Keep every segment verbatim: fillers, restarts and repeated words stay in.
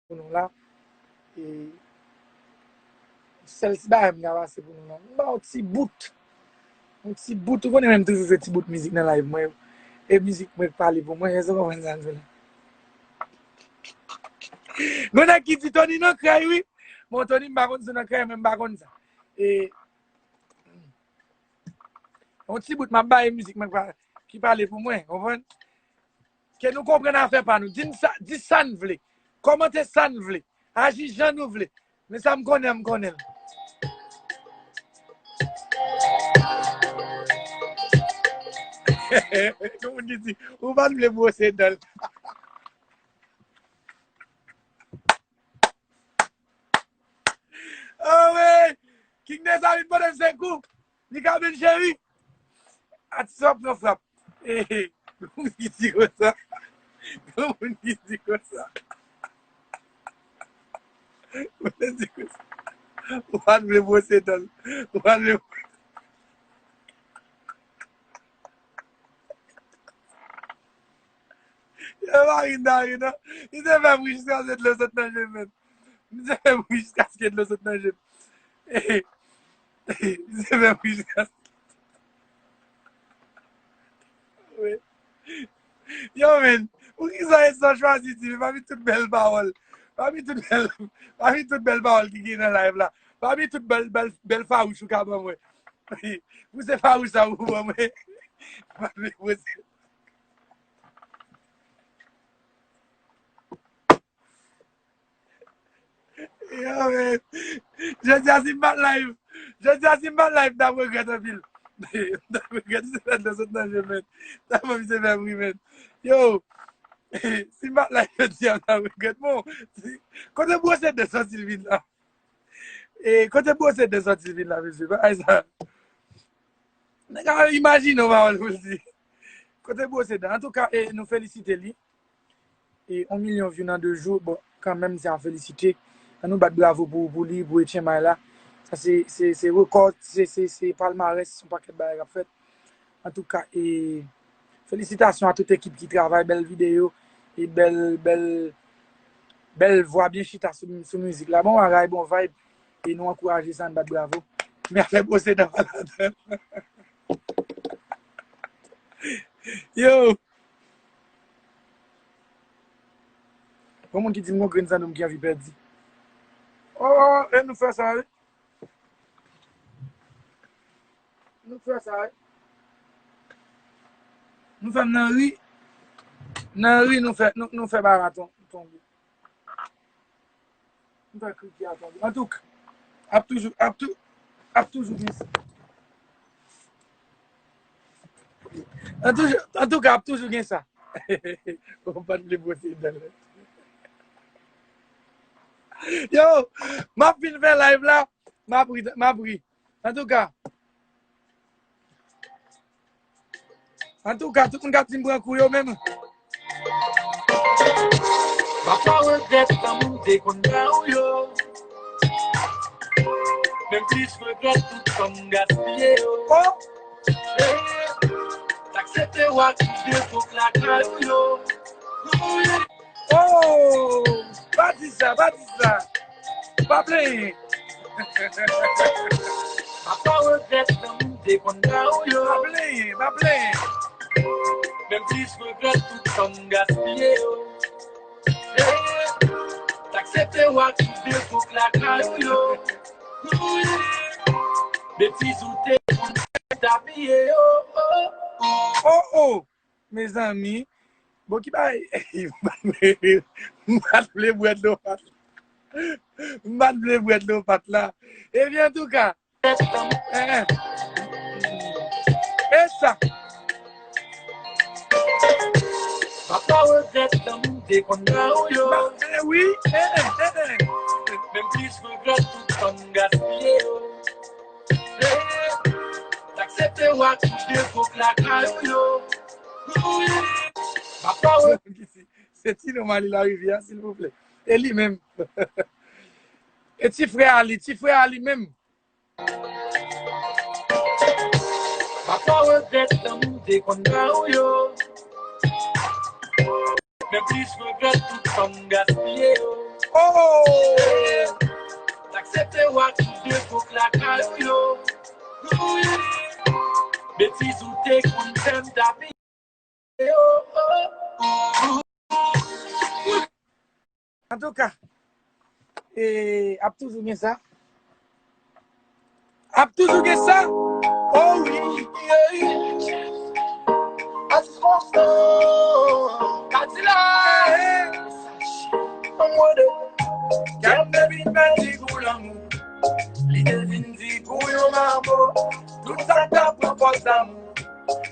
pou nou la. E sèl ti bagay m ka pase pou nou la. M ba yon ti bout. Yon ti bout. Ou konnen menm toujou jwe ti bout mizik nan live mwen. E mizik mwen k pale pou mwen. Èske w konprann sa m di w la? Gon nèg ki di Tony nan kray, wi. Bon, Tony, m pa konn si w nan kray, men m pa konn sa. E yon ti bout m ap bay mizik mwen pa, ki pale pou mwen, konprann? Ke nou konprann afè pa nou. Di n sa, di sa n vle. Kòmante sa n vle. Aji jan nou vle. Men sa m konnen, m konnen l. Gon moun ki di, ou pa t vle bwose dan l. Oh, wi! King Deza vin pote m senk kou. Li ka vin cheri. Atis w ap pran frap. Gon moun ki di konsa. Gon moun ki di konsa. Gon moun di konsa. Ou pa t vle bwose dan l. Ou pa t vle. Yo, Marina, Marina. Li te fè m ri jiskaske dlo sot nan je m, menn. Li te fè m ri jiskaske dlo sot nan je m. Li te fè m ri jiskaske. Yo, menn. Poukisa Edson chwazi di, men pa vin tout bèl pawòl. Pa vin tout bèl, pa vin tout bèl pawòl ki gen nan live la. Pa vin tout bèl, bèl, bèl fawouch ou ka ban mwen. Pou se fawouch sa ou ban mwen. Pa vin poze. Yo, men. Jodi a, si m pa t live, jodi a, si m pa t live, m t ap regrèt anpil. M t ap regrèt, misye fè dlo sot nan je m, menn. M t ap misye fè m ri, menn. Yo, si m pa t live jodi a, m t ap regrèt. Bon, si, kote bwose dan sòti l vin la? E, kote bwose dan sòti l vin la, mesye? Bagay sa. Nèg la imajine yon pawòl pou l di. Kote bwose dan? Antouka, e, nou felisite li. E yon milyon view nan de jou, bon, kanmenm, se a felisite. Ann nou bat bravo pou, pou li, pou Etchen May la. Sa se, se, se rekò, se, se, se palmarès, se yon pakèt bagay k ap fèt. Antouka, e, felisitasyon a tout ekip ki travay, bèl videyo, e bèl, bèl, bèl vwa byen chita sou, sou mizik la. Bon bagay, bon vibe, e nou ankouraje sa, n bat bravo. Men afè bwose dan pa ladan. Yo! Gon moun ki di m gon grenn zanmi m ki anvi pèdi. Oh, oh, oh, e nou fè sa, wi. Nou fè sa, wi. Nou fè m nan ri. Nan ri, nou fè, nou, nou fè baraton tonbe. M fè kriki a tonbe. Antouka, ap toujou, ap tou, ap toujou gen sa. Antouka, antouka, ap toujou gen sa. Ou pa t vle bwose dan l. Yo, m ap fin fè live la, m ap ri, m ap ri. Antouka, Antouka, tout moun k ap di m pran kou yo menm. Papa regrèt lanmou m te konn ba ou yo. Men m plis regrèt tout tan m gaspiye yo. Oh! Eh, t aksepte w ak tout defo k lakay ou yo. Oh, pa di sa, pa di sa. Pa plenyen. Papa regrèt lanmou m te konn ba ou yo. Pa plenyen, pa plenyen. Men m plis regrèt tout tan m gaspiye yo. Eh, t aksepte w ak tout defo k lakay ou yo. Betiz ou te konn fè t apiye yo. Oh, oh. Mezanmi, bon, ki bagay? M pa t vle bwè dlo pat la. M pa t vle bwè dlo pat la. Ebyen, antouka, eh, eh. E sa. Papa regrèt lanmou m te konn ba ou yo. Ba, eh, wi. Eh, eh, eh, eh. Men m plis regrèt tout tan m gaspiye yo. T aksepte w ak tout defo k lakay ou yo. Papa regrèt. Se ti nonm a li Larivyè a, silvouplè. E li menm. E ti frè a li, ti frè a li menm. Papa regrèt lanmou m te konn ba ou yo. Men plis regrèt tout tan m gaspiye yo. Oh! Aksepte w ak tou de kouk lakay ou yo. Betiz ou te konn fè m tapi. Antouka, e, ap toujou gen sa. Ap toujou gen sa. Oh wi. Atis Konstan. Kadilak. Anmwede. Kè m te vin pèdi pou lanmou. Li te vin di pou yon manbo. Tout sa k ta pran pòz damou.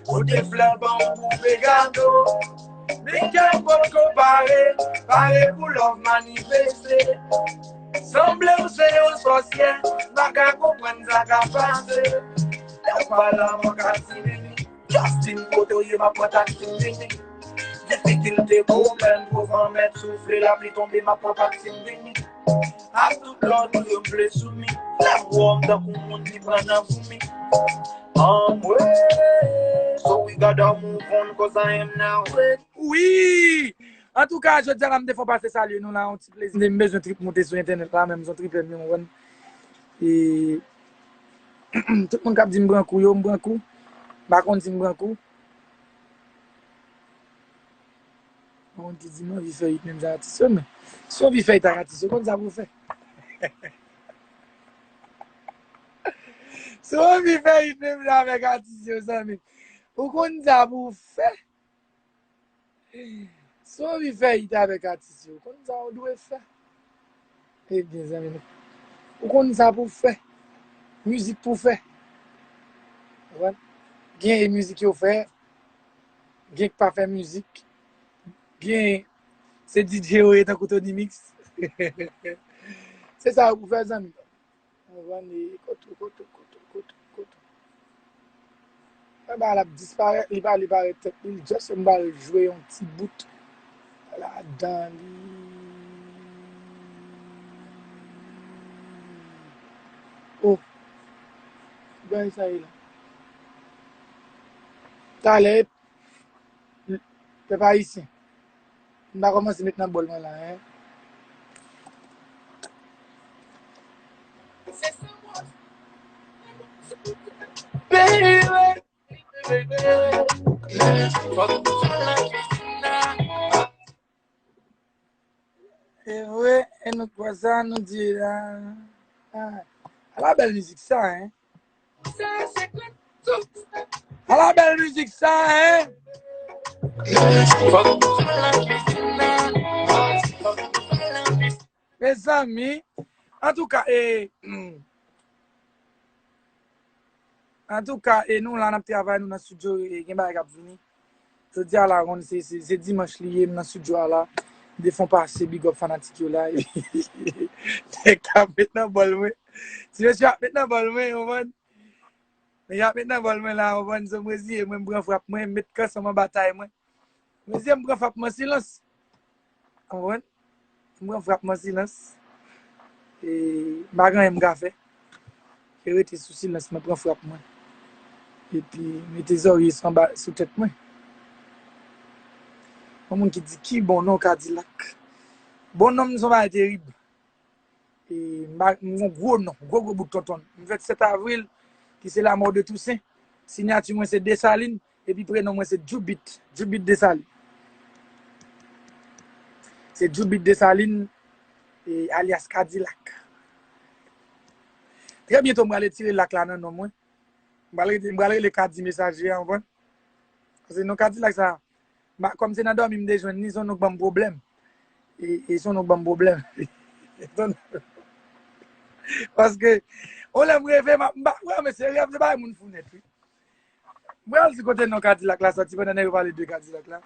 Pote flè ban m koupe gado. Men kè m potko pare, pare pou love manifeste. Sanble w se yon sòsyè, m pa ka konprann sa k ap pase. Lè w pale a mwen ka di mimi. Justin kote w ye, m ap pran taksi mimi. Difikilte, pwoblèm, gwo van mèt soufle, lapli tonbe, m ap pran taksi mimi. Ak tout lòd ou yo vle sou mi. Lè m wè w m tankou moun ki pran nan foumi. Anmwey, so we gotta move on, 'cause I am not ready. Wi! Antouka, jodi a la, m te fè w pase salye nou la, yon ti plezi. M bezwen trip moute sou entènèt la, menm jan trip m yo, w konprann. E, tout moun k ap di m pran kou yo, m pran kou. M pa konn si m pran kou. Yon moun ki di m anvi fè it menm jan atis yo, men si w anvi fè it ak atis yo, konn sa pou w fè. Si w anvi fè it menm jan avèk atis yo, zanmi, ou konn sa pou w fè. Si w anvi fè it avèk atis yo, ou konn sa w dwe fè. Ebyen, zanmi nou, ou konn sa pou w fè. Mizik pou w fè. Ou konprann? Gen mizik yo fè, gen k pa fè mizik, gen se D J yo ye tankou Tony Mix. Se sa yo pou fè, zanmi. Ou konprann, e, kote w, kote w, kote w, kote w, kote w. Fè bagay la ap disparèt, li pa, li parèt tèt li, just m pral jwe yon ti bout ladan li. Oh. Ki bagay sa ye la? Talè, pèp ayisyen. M ta kòmanse met nan bòl mwen la, en. Baby, baby, baby. E vre, e nou kwè sa, nou di la. Ah, ala bèl mizik sa, en. Ala bèl mizik sa, en. Mezanmi, antouka, e, antouka, e nou la, n ap travay, nou nan estidyo, e gen bagay k ap vini. Jodi a la, konn se, se, se dimanch li ye, m nan estidyo a la. M te fè yon pase, big up fanatik yo la. Nèg ap met nan bòl mwen. Ti mesye ap met nan bòl mwen, ou konprann? Nèg ap met nan bòl mwen la, ou konprann? So, m reziye mwen, m pran frap mwen, m met kanson m anba tay mwen. M reziye m pran frap mwen silans. Ou konprann? M pran frap mwen silans. E, m pa gen anyen m ka fè. Ke rete sou silans mwen, pran frap mwen. Epi mete zòrye sou anba, sou tèt mwen. Yon moun ki di, "Ki bon non Kadilak?" Bon non m se yon bagay terib. E, m pa, m gon gwo non, gwo gwo bout tonton. M fèt sèt avril, ki se la mort de Toussaint. Siyati mwen se Desalin, epi prenon mwen se Djoubit, Djoubit Desalin. Se Djoubit Desalin, e, alyas Kadilak. Trè byento, m pral retire lak la nan non mwen. M pral rele, m pral rele Kadi Mesaje a, ou konprann? Paske non Kadilak sa, m pa, kòm se nan dòmi m te jwenn li, se yon non k ban m pwoblèm. E, e se yon non k ban m pwoblèm. Paske, yon lè m reve, m ap, m pa, wè, mesye, rèv se bagay moun fou nèt, wi. M pral di kote non Kadilak la sòti pandan nèg yo pale de Kadilak la.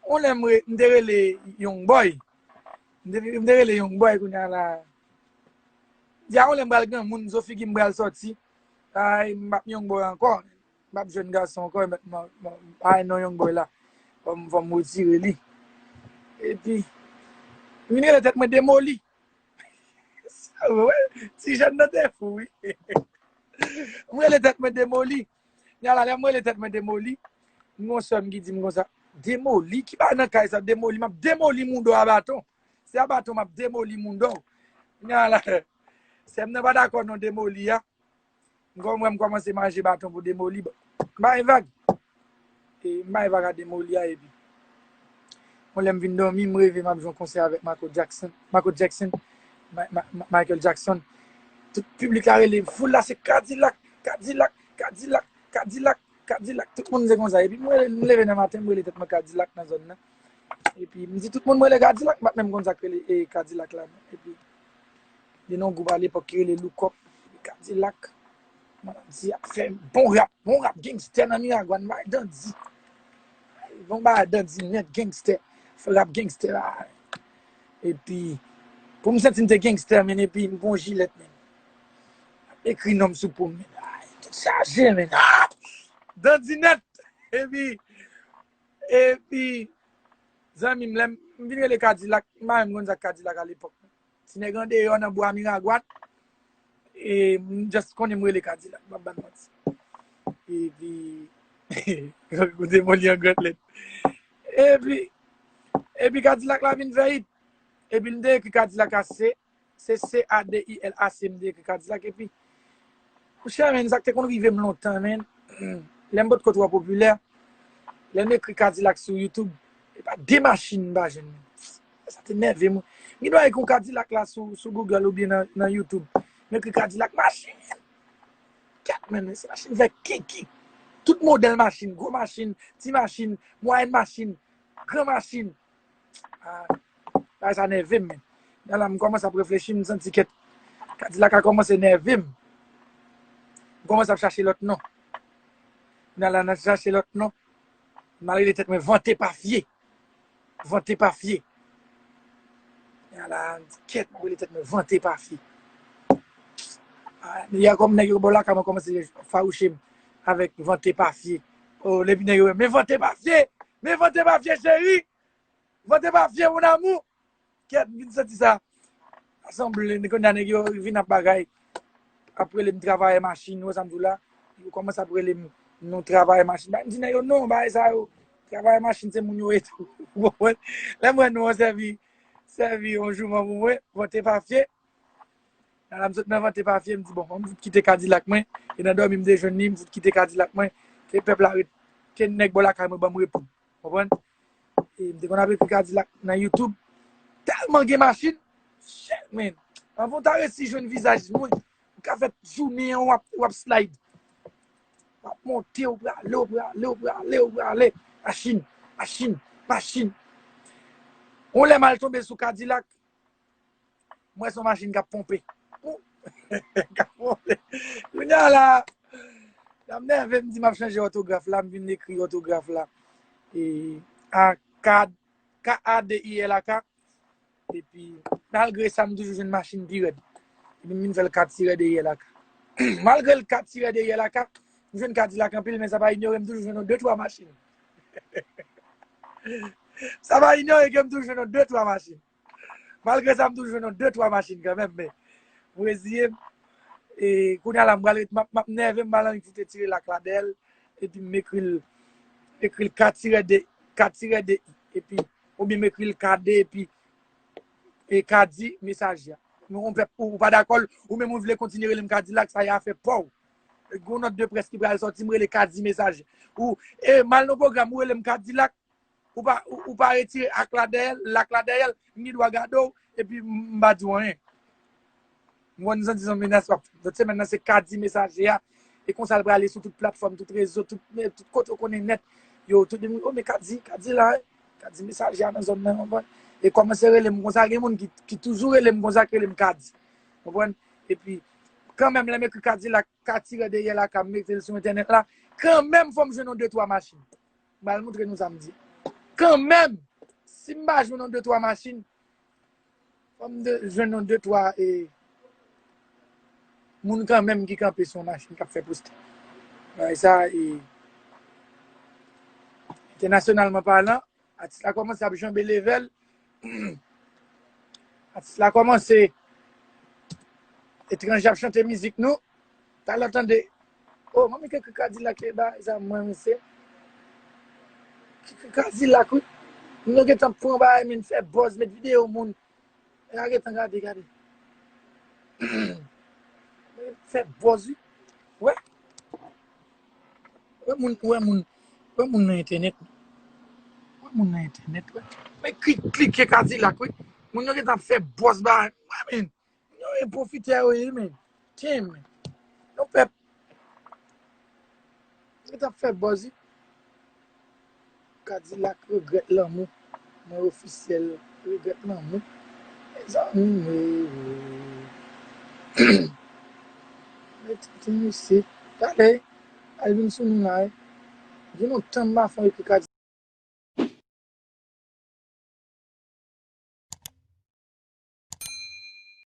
Yon lè m re-, m te rele Young Boy. M te, m te rele Young Boy kounye a la. Di a yon lè m pral granmoun, zo figi m pral sòti. Ay, m p ap Young Boy ankò. M p ap jèn gason ankò, m, m, m, ay non Young Boy la. Fò m, fò m retire li. Epi, m vin rele tèt mwen Demoli. Sa vre, wi. Ti jèn nan te fou, wi. M rele tèt mwen Demoli. Kounye a la, lè m rele tèt mwen Demoli, m gon sè m ki di m konsa, "Demoli? Ki bagay nan kay sa, Demoli? M ap demoli mouda w a baton." se a baton m ap demoli moun do. Kounya la, sè m nan pa dakò non demoli a. M kòm wè m kòmanse manje baton pou demoli. M bay vag. E m bay vag a demoli a epi. Yon lè m vin dòmi, m reve m ap jwe yon konsè avèk Michael Jackson. Michael Jackson. Ma- Ma- Ma- Michael Jackson. Tout piblik la rele, foul la se Kadilak, Kadilak, Kadilak, Kadilak, Kadilak. Tout moun se konsa. Epi m rele, m leve nan maten, m rele tèt mwen Kadilak nan zòn nan. Epi m di tout moun m rele Kadilak, m pa t menm konn sa k rele e, Kadilak la non. Epi gen yon gwoup alepòk ki rele Loukòp, Kadilak. Mwen di ap fè bon rap, bon rap gangstè nan Miragwàn, bay dandi. Bon bay dandi nèt gangstè, fè rap gangstè la. Epi pou m santi m te gangstè men epi m pran jilèt men. Ekri non m sou po m men. Ay, tout chaje men. Ah! Dandi nèt. Epi epi zanmi m lè m vin rele Kadilak, m pa menm konn sa k Kadilak alepòk. Ti nèg andeyò nan bwa Miragwàn. E m just konnen m rele Kadilak, m ap ban manti. Epi kote mwen li an grèt lèt. Epi epi Kadilak la vin fè hit. Epi m te ekri Kadilak a C, se C A D I L A C m te ekri Kadilak epi Monchè men sa k te konn rive m lontan men. Lè m potko twò popilè, lè m ekri Kadilak sou YouTube, e pa de machin m pa jwenn men. Sa te nève m wi. M gen dwa ekri yon Kadilak la sou, sou Google oubyen nan, nan YouTube. M ekri Kadilak machin. Kèt men, se machin fè kiki. Tout modèl machin, gwo machin, ti machin, mwayèn machin, gran machin. Ah, bagay sa nève m men. Nan la m kòmanse ap reflechi, m santi kèt Kadilak a kòmanse nève m. M kòmanse ap chache lòt non. Nan la nan chache lòt non. M al rele tèt mwen Vante pa fye. Vante pa fye. Nan la m di kèt, m rele tèt mwen Vante pa fye. Ah, yè kòm nèg yo bò lakay mwen kòmanse fawouche m avèk Vante pa fye. Oh, epi nèg yo men Vante pa fye. Men Vante pa fye cheri. Vante pa fye mon amour. Kèt m vin santi sa. Sanble kounye a nèg yo vin ap bagay. Ap rele m travayè machin, ou wè sa m di w la. Yo kòmanse ap rele m non travayè machin. M di nèg yo non, bagay sa yo. Travayè machin se moun yo ye tou. Ou konprann? Lè m wè non an sèvi, sèvi yon jouman pou mwen, Vante pa fye. Nan la m sot nan Vante pa fye, m di bon, m fout kite Kadilak mwen. E nan dòmi m te jwenn li, m fout kite Kadilak mwen. Ke pèp la ret, ke nèg bò lakay mwen ban m repo. Konprann? E m te konn ap ekri Kadilak nan YouTube. Tèlman gen machin. Shit, man. Anvan w ta resi jwenn vizaj mwen, ou ka fè jounen an w ap, w ap slide. W ap monte, ou prale, ou prale, ou prale, ou prale. Machin, machin, machin. Yon lè m al tonbe sou Kadilak, m wè se yon machin k ap ponpe. K ap ponpe. Kounye a la, la m nève, m di m ap chanje òtograf la, m vin ekri òtograf la. E, a, K, K A D I L A K. Epi, malgre sa, m toujou jwenn machin pi rèd. Epi, m vin fè l K tirè D I L A K. Malgre l K tirè D I L A K, m jwenn Kadilak anpil, men sa pa inyore, m toujou jwenn yon de twa machin. Sa pa inyore ke m toujou jwenn yon de twa machin. Malgre sa, m toujou jwenn yon de twa machin kanmenm, men m reziye m. E kounye a la, m pral ret, m ap, m ap nève, m pral annik fout retire l ak la dèyè l, epi m ekri l, ekri l K tirè D, K tirè D I, epi, oubyen m ekri l K D, epi, e Kadi, mesaje a. Men yon pèp, ou, ou pa dakò l, ou menm ou vle kontinye rele m Kadilak, sa y a fè pa w. Gon nòt de près ki pral sòti, m rele Kadi mesaje. Ou, e, m al nan pwogram, ou rele m Kadilak, ou pa, ou, ou pa retire ak la dèyè l, lak la dèyè l, m gen dwa gade w, epi m, m pa di w anyen. M konn santi se yon menas w ap fè. Lòt semèn nan, se Kadi mesaje a. E konsa l prale sou tout platfòm, tout rezo, tout, men, tout kote w konnen nèt. Yo, tout moun, o, men Kadi, Kadi la, wi. Kadi mesaje a nan zòn nan, konprann? E kòmanse rele m konsa, gen moun ki, ki toujou rele m konsa, ki rele m Kadi. Konprann? Epi, kanmenm, lè m ekri Kadilak, K tirè D I L A K, m mete l sou entènèt la, kanmenm, fò m jwenn yon de twa machin. M pral montre nou sa m di. Kanmenm, si m pa jwenn yon de twa machin, fò m de, jwenn yon de twa, e, moun kanmenm ki kanpe sou yon machin k ap fè poste. Bagay sa, e, entènasyonalman palan, atis la kòmanse ap janbe leve l. Atis la kòmanse etranje ap chante mizik nou. Talè w tande, o, manmi kèk Kadilak e bagay sa mwen, mesye. Kèk Kadilak, wi. Nou gentan pran bagay, men fè buzz, met videyo moun. Gade tan, gade, gade. Fè bòz, wi. Wè. Wè moun, wè moun, wè moun nan entènèt. Wè moun nan entènèt, wè. Men klik, klike Kadilak, wi. Moun yo gentan ap fè bòz ba. Wè, men. Yo, e pwofitè yo ye, men. Tiens, men. Yon pèp. Yo t ap fè bòz, wi. Kadilak regrèt lanmou. Mwen ofisyèl regrèt lanmou. Mezanmi, mwen. Men tenten mesye. Talè, al vin sou nou la, wi. Gen lontan m pa fè yon ekri Kadilak.